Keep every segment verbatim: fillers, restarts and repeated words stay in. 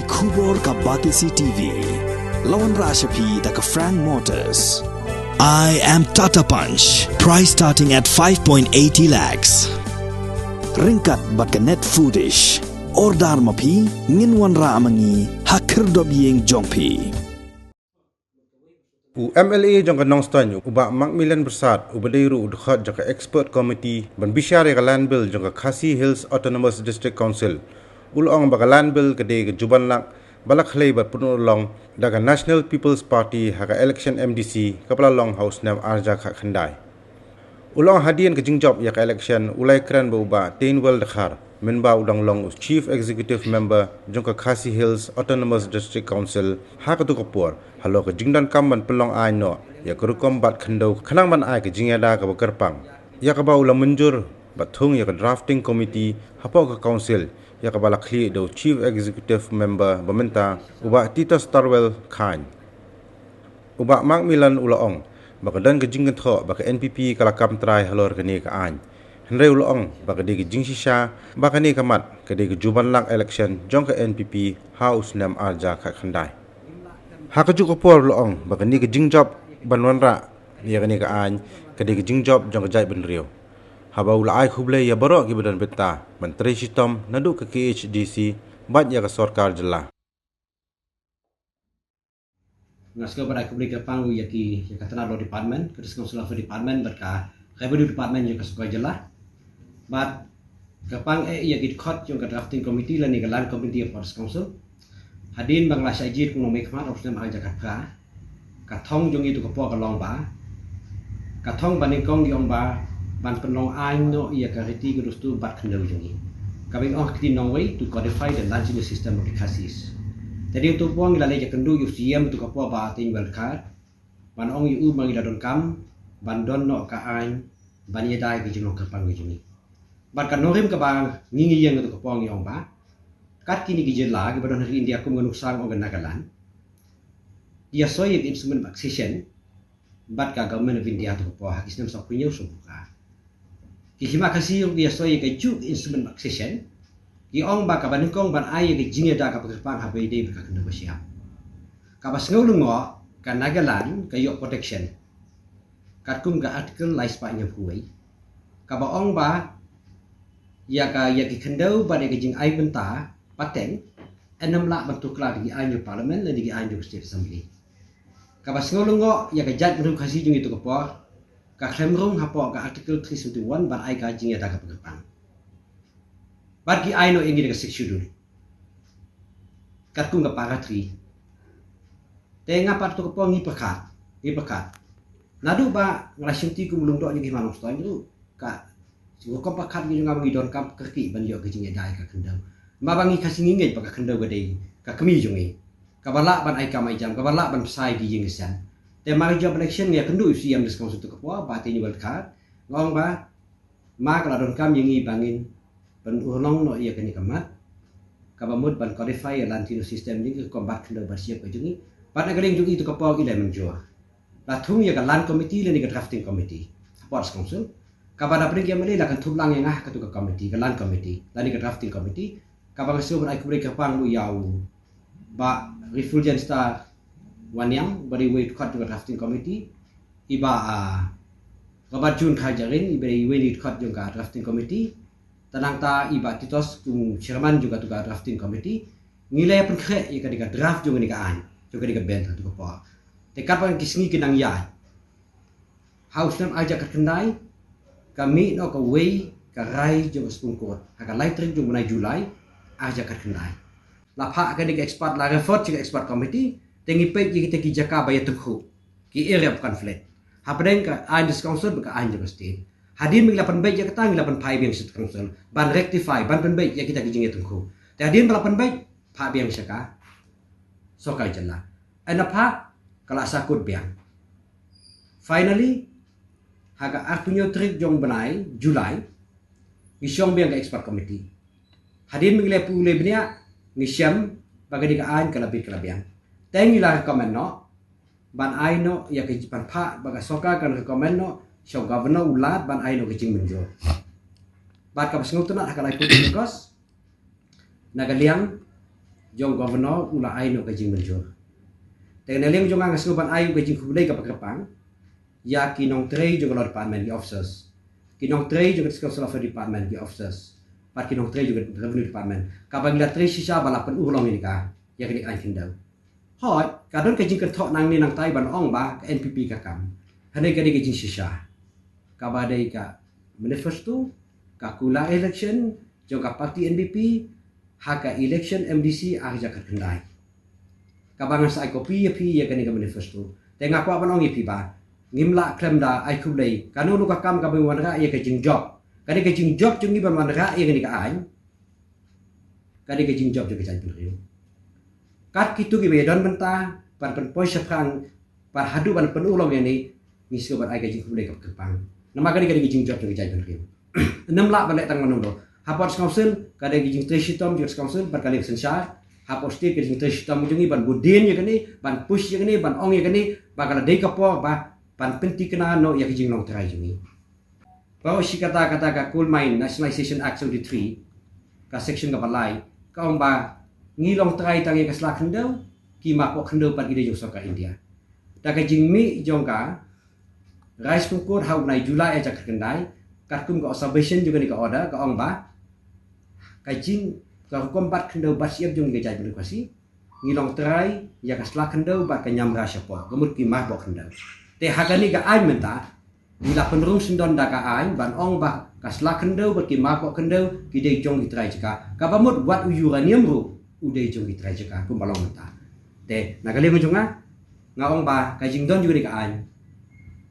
Khubor ka Batesi T V. La wanrah sha phi da ka Frank Motors. I am Tata Punch. Price starting at five point eighty lakhs. Ryngkat bad ka Net Foodish. Order ma phi, ngin wanrah ma ngi ha khyrdop ïing jong phi. U M L A jong ka Nongstoiñ, u Bah Macmillan Byrsat, uba dei ruh u dkhot jong ka Expert Committee ban bishar ïa ka Land Bill jong ka Khasi Hills Autonomous District Council, u la ong ba ka Land Bill ka dei ka juban lak ba la khlei bad pynurlong da ka National People's Party ha ka election M D C kaba la long ha u snem ar hajar khatkhyndai. U la ong hadien ka jingjop ïa ka election, u la ïakren bad u Bah Teinwell Dkhar, mynba u dang long u Chief Executive Member jong ka Khasi Hills Autonomous District Council, ha katu ka por halor ka jingdonkam ban pynlong aiñ noh ïa ka rukom bat khyndew khnang ban ai ka jingïada kaba kyrpang, ïa kaba u la mynjur bad thung ïa ka Drafting Committee hapoh ka Council, ïa kaba la khlieh da u Chief Executive Member ba mynta, u Bah Titus Tarwel Chyne. U Bah Macmillan u la ong ba ka don ka jingkynthoh ba ka N P P ka la kam trai halor kane ka aiñ. Hynrei u la ong ba ka dei ka jingshisha ba kane ka mat ka dei ka juban lak election jong ka N P P ha u snem ar hajar khatkhyndai. Ha kajuh ka por u la ong ba kane ka jingjop ban wanrah ïa kane ka aiñ ka dei ka jingjop jong ka jaitbynriew, haba u la ai khublei ïa baroh kiba don bynta ban trei shitom naduh ka K H A D C bad ïa ka sorkar jylla. Nga sngew ban ai khublei kyrpang ïa ki, ïa ka tnad law department, ka District Council Welfare Department bad ka Revenue Department ïa ka sorkar jylla. Bad kyrpang eh ïa ki dkhot jong ka Drafting Committee lane ka Land Committee of Forest Council. Hadien ba nga la shah jied kum u nongmihkhmat ha u snem ar hajar khatphra, ka thong jong ngi tu ka por ka long ba, ka thong ba nyngkong ki ong ba ban pynlong aiñ noh ïa ka riti ka dustur bat khyndew jong ngi, kaba ngi ong ha ka ktien nongwei, to codify the land tenure system of the Khasis. Te hadien tu por ngi la leit ïakynduh ïa u C M tu ka por, Bah Teinwell Dkhar, ban ong ïa u ba ngi la donkam ban don noh ka aiñ ban ïada ïa ka jinglong kyrpang ka jong ngi. Bad ka nongrim kaba ngi ngi ïeng tu ka por ngi ong ba, kat kine ki jylla kiba don ha ri India kum ka nuksa ngi ong ka Nagaland, ki ïasoi ïa ka Instrument of Accession bad ka Government of India tu ka por ha ki snem sawphew hynñiew sawphew phra. Ki hima Khasi ruh ki ïasoi ïa kajuh ka Instrument of Accession, ki ong ba kaba nyngkong ban ai ïa ka jingïada kaba kyrpang haba ïadei bad ka khyndew ba shyiap. Kaba sngew lyngngoh, ka Nagaland ka ïoh protection katkum ka Article lai spah hynñiewphew wei, kaba ong ba ïa ka, ïa ki khyndew bad ïa ka jingai bynta pateng, ym lah ban tuklar da ki aiñ jong Parliament lane da ki aiñ jong State Assembly. Kaba sngew lyngngoh, ïa ka jaitbynriew Khasi jong ngi tu ka por ka khlem rung hapoh ka Article three seventy-one ban ai ka jingïada kaba kyrpang. Bad ki ai noh ïa ngi da ka Sixth Schedule katkum ka Para three. Te nga pat tu ka por ngi pyrkhat, ngi pyrkhat. Naduh ba nga la shim ti kum u lyngdoh jong ki hima Nongstoiñ ruh, ka rukom pyrkhat ngi jong nga ba ngi donkam kyrkieh ban ïoh ka jingïada ïa ka khyndew. Namar ba ngi Khasi ngi ngeit ba ka khyndew ka dei ka kmie jong ngi, kaba lah ban ai kam ai jam, kaba lah ban bsa ïa ki ïing ki sem. Te mar jop election ngi ïakynduh ïa u C M District Council tu ka por, Bah Teinwell Dkhar, nga ong ba ma ka la donkam ïa ngi ba ngin pynurlong noh ïa kane ka mat, kaba mut ban codify ïa land tenure system jong ngi, ka rukom bat khyndew bat shyiap ka jong ngi. Bad na ka liang jong ngi tu ka por ngi la mynjur, la thung ïa ka Land Committee lane ka Drafting Committee hapoh District Council, kaba da pdeng ki M L A la kynthup lang ïa nga ha katu ka committee, ka Land Committee lane ka Drafting Committee, kaba nga sngew ban ai khublei kyrpang ruh ïa u Bah Refulgence Star Wanniang, ba dei uwei u dkhot jong ka Drafting Committee, i Bah, ah, Robert June Kharjahrin, i ba dei uwei u dkhot jong ka Drafting Committee, te nangta i Bah Titus kum u Chairman jong katu ka Drafting Committee. Ngi la ïa pynkhreh ïa kane ka draft jong kane ka aiñ, jong kane ka bill ha katu ka por. Te katba ki sngi ki nang ïaid, ha u snem ar hajar khatkhyndai, ka mih noh kawei ka rai jong ka Supreme Court ha ka lai tarik jong u bnai July ar hajar khatkhyndai. La phah kane ka expert, la refer sha ka Expert Committee, te ngi peit ïa kita ki jaka ba ïatyngkhuh, ki area of conflict, hapdeng ka aiñ District Council bad ka aiñ jong ka State. Hadien ba ngi la pynbeit ïa kata, ngi la pynphai biang sha District Council ban rectify, ban pynbeit ïa kita ki jingïatyngkhuh. Te hadien ba la pynbeit, phah biang sha ka sorkar jylla. Hynda phah, ka la sahkut biang. Finally, ha ka arphew hynñiew tarik jong u bnai July, ngi shong biang ka Expert Committee. Hadien ba ngi la pule bniah, ngi shem ba kane ka aiñ ka la bit ka la biang. Te ngi la recommend noh ban ai noh ïa ka, ban phah ba ka sorkar kan recommend noh sha u Governor u Lat ban ai noh ka jingmynjur. Bad kaba sngewtynnat, ha ka laiphew August, na ka liang jong Governor u la ai noh ka jingmynjur. Te na liang jong nga nga sngewbha ban ai ka jingkhublei kaba kyrpang ïa ki nongtrei jong ka Law Department, ki officers, ki nongtrei jong ka District Council Affairs Department, ki officers, bad ki nongtrei jong ka Revenue Department, kaba ngi la trei shisha ba la pynurlong ïa kane ka, ïa kane ka aiñ khyndew. Hooid, ka don ka jingkynthoh nangne nangtai ban ong ba ka N P P ka kam. Hynrei ka dei ka jingshisha kaba dei ka manifesto, ka kular election jong ka party N P P ha ka election M D C ar hajar khatkhyndai. Kaba ngan sa ai copy ïa phi ïa kane ka manifesto. Te nga kwah ban ong ïa phi ba ngim lah khlem da ai khublei. Kano kano ka kam kaba wanrah ïa ka jingjop, ka dei ka jingjop jong ngi ban wanrah ïa kane ka aiñ. Ka dei ka jingjop jong ka jaitbynriew. Kat kito kiba ïadon bynta ban pynpoi shaphrang, ban haduh ban pynurlong ïa ne, ngi sngewbha ban ai ka jingkhublei kaba kyrpang. Namar ka dei ka dei ka jingjop jong ka jaitbynriew. Ym lah ban leh tang mano mano. Hapoh District Council ka dei ka jingtrei shitom jong ka District Council bad ka liang synshar. Hapoh state ka jingtrei shitom jong ngi ban bud dien ïa kane, ban push ïa kane, ban ong ïa kane ba ka la dei ka por ba ban pynthikna noh ïa ka jinglong trai jong ngi. Baroh shi katta katta ka Coal Mine Nationalisation Act seventy-three, ka section kaba lai, ka ong ba ngi long trai tang ïa ka sla khyndew, ki mah poh khyndew bad ki dei jong sorkar India. Da ka jingmih jong ka Rai Supreme Court ha u bnai July ar hajar khatkhyndai, katkum ka observation jong kane ka order, ka ong ba ka jing, ka rukom bat khyndew bat shyiap jong ngi ka jaitbynriew Khasi, ngi long trai ïa ka sla khyndew bad ka ñiamra shapoh, ka mut ki mah poh khyndew. Te ha kane ka aiñ mynta ngi la pynrung syndon da ka aiñ ban ong ba ka sla khyndew bad ki mah poh khyndew ki dei jong ki trai jaka. Kaba mut wat u uranium ruh u dei jong ki trai jaka kumba long mynta. Te na ka liang jong nga, nga ong ba ka jingdon jong kane ka aiñ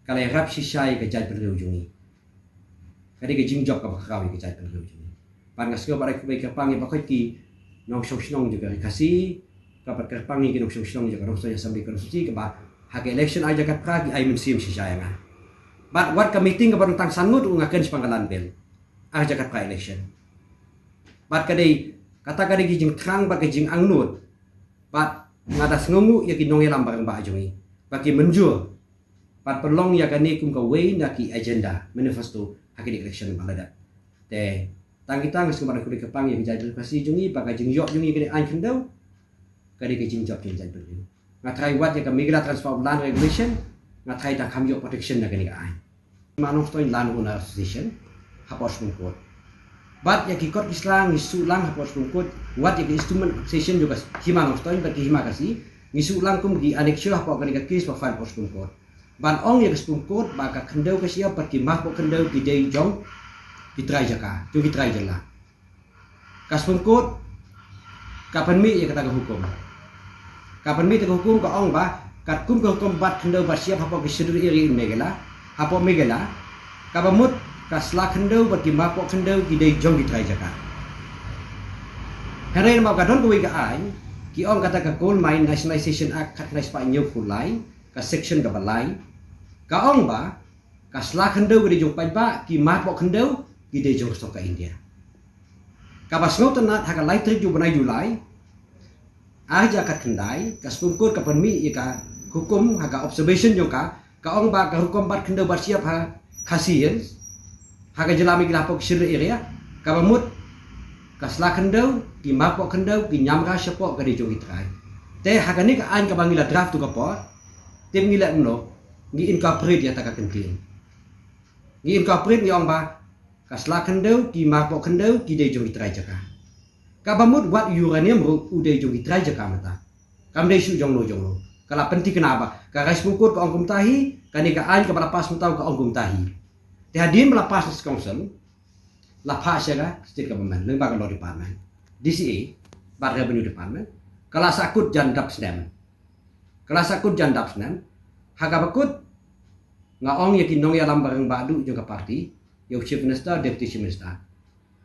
ka la ïarap shisha ïa ka jaitbynriew jong ngi. Ka dei ka jingjop kaba khraw ïa ka jaitbynriew jong ngi. Bad nga sngewbha ban ai khublei kyrpang ïa baroh ki nongshong shnong jong ka Ri Khasi, kaba kyrpang ïa ki nongshong shnong jong ka Nongstoiñ Assembly Constituency kaba ha ka election ar hajar khatphra ki ai mynsiem shisha ïa nga. Bad wat ka meeting kaba don tang san ngut ruh nga kren shaphang ka Land Bill ar hajar khatphra election. Bad ka dei, kata ka dei ka jingthrang bad ka jingangnud. Bad nga da sngewnguh ïa ki nongïalam barangbah jong ngi ba ki mynjur ban pynlong ïa kane kum kawei na ki agenda manifesto ha kine election ba la dep. Te tang kita nga sngewbha ban khublei kyrpang ïa ka jaitbynriew Khasi jong ngi ba ka jingïoh jong ngi kane aiñ khyndew ka dei ka jingjop jong ka jaitbynriew. Nga tharai wat ïa ka Meghalaya Transfer of Land Regulation, nga tharai tang kham ïoh protection na kane ka aiñ. Hima Nongstoiñ Land Owner Association hapoh Supreme Court. Bad ïa ki kot ki sla ngi shu lang hapoh Supreme Court, wat ïa ki instrument of accession jong ka Hima Nongstoiñ bad ki Hima Khasi ngi shu lang kum ki annexure hapoh kane ka case ba file hapoh Supreme Court. Ban ong ïa ka Supreme Court ba ka khyndew ka shyiap bad ki mah poh khyndew ki dei jong ki trai jaka, jong ki trai jylla. Ka Supreme Court ka pynmih ïa kata ka hukum. Ka pynmih ïa ka hukum, ka ong ba katkum ka hukum bat khyndew bat shyiap hapoh ki Scheduled Area in Meghalaya, hapoh Meghalaya, kaba mut ka sla khyndew bad ki mah poh khyndew ki dei jong ki trai jaka. Hynrei namar ka don kawei ka aiñ, ki ong kata ka Coal Mine Nationalisation Act khatkhyndai spah hynñiewphew lai, ka section kaba lai, ka ong ba ka sla khyndew ka dei jong paidbah, ki mah poh khyndew ki dei jong ka sorkar India. Kaba sngewtynnat, ha ka lai tarik jong u bnai July ar hajar khatkhyndai, ka Supreme Court ka pynmih ïa ka hukum ha ka observation jong ka, ka ong ba ka rukom bat khyndew bat shyiap ha Khasi Hills, ha ka jylla Meghalaya hapoh ki Scheduled Area, kaba mut ka sla khyndew, ki mah poh khyndew, ki ñiamra shapoh ka dei jong ki trai. Te ha kane ka aiñ kaba ngi la draft tu ka por, tip ngi leh kumno, ngi incorporate ïa kata ka kyntien. Ngi incorporate, ngi ong ba ka sla khyndew, ki mah poh khyndew ki dei jong ki trai jaka. Kaba mut wat uranium ruh u dei jong ki trai jaka mynta. Kam dei shuh jong no jong no. Ka la pynthikna ba ka Rai Supreme Court ka ong kumta hi, kane ka aiñ kaba la pass mynta ka ong kumta hi. Te hadien ba la pass na District Council, la phah sha ka State Government lyngba ka Law Department, D C A bad Revenue Department. Ka la sahkut jan dap snem. Ka la sahkut jan dap snem. Ha kaba kut, nga ong ïa ki nongïalam barangbah duh jong ka party, ïa u Chief Minister, Deputy Chief Minister,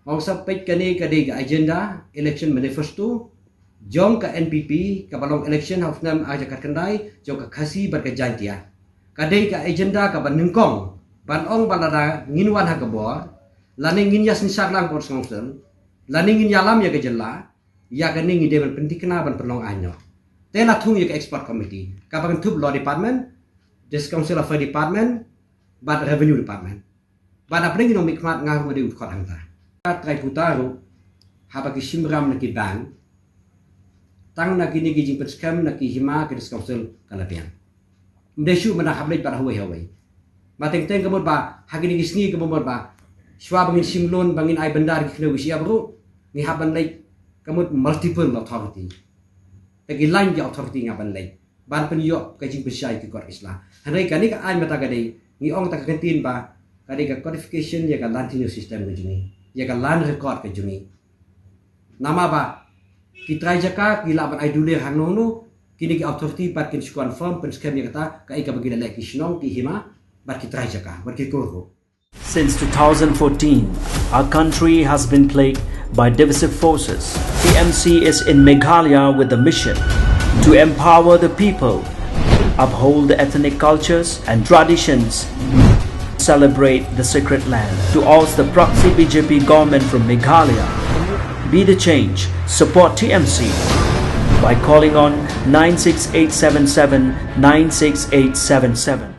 ong sa peit, kane ka dei ka agenda election manifesto jong ka N P P kaba long election ha u snem ar hajar khatkhyndai jong ka Khasi bad ka Jaintia. Ka dei ka agenda kaba nyngkong ban ong ba lada ngin wan ha ka bor, lane ngin ïa synshar lang hapoh District Council, lane ngin ïalam ïa ka jylla, ïa kane ngi dei ban pynthikna ban pynlong aiñ noh. Te la thung ïa ka expert committee kaba kynthup Law Department, District Council Affairs Department bad Revenue Department. Bad napdeng ki nongmihkhmat, nga ruh nga dei u dkhot hangta. Ka trai puta ruh, haba ki shim ram na ki bank, Tang na kine ki jingpynskhem na ki hima ki District Council ka la biang. Ym dei shuh mynta hap leit bad hawei hawei. Ba teng teng ka mut ba ha kine ki sngi ka mut ba shuwa ba ngin shim loan ba ngin ai bandar ki khyndew ki shyiap ruh ngi hap ban leit ka mut multiple authority. Te ki lain ki authority nga ban leit ban pynïoh ka jingpynshai ki kot ki sla. Hynrei kane ka aiñ mynta ka dei ngi ong ta ka kyntien ba ka dei ka codification ïa ka land tenure system ka jong ngi, ïa ka land record ka jong ngi. Namar ba ki trai jaka ki lah ban ai dule hangno hangno, kine ki authority pat kin shu confirm pynskhem ïa kata kaei kaba ki la leh ki shnong ki hima bad ki trai jaka bad ki kur ruh. Since two thousand fourteen, our country has been plagued by divisive forces. T M C is in Meghalaya with the mission to empower the people, uphold the ethnic cultures and traditions, celebrate the sacred land. To oust the proxy B J P government from Meghalaya, be the change. Support T M C by calling on nine six eight seven seven nine six eight seven seven.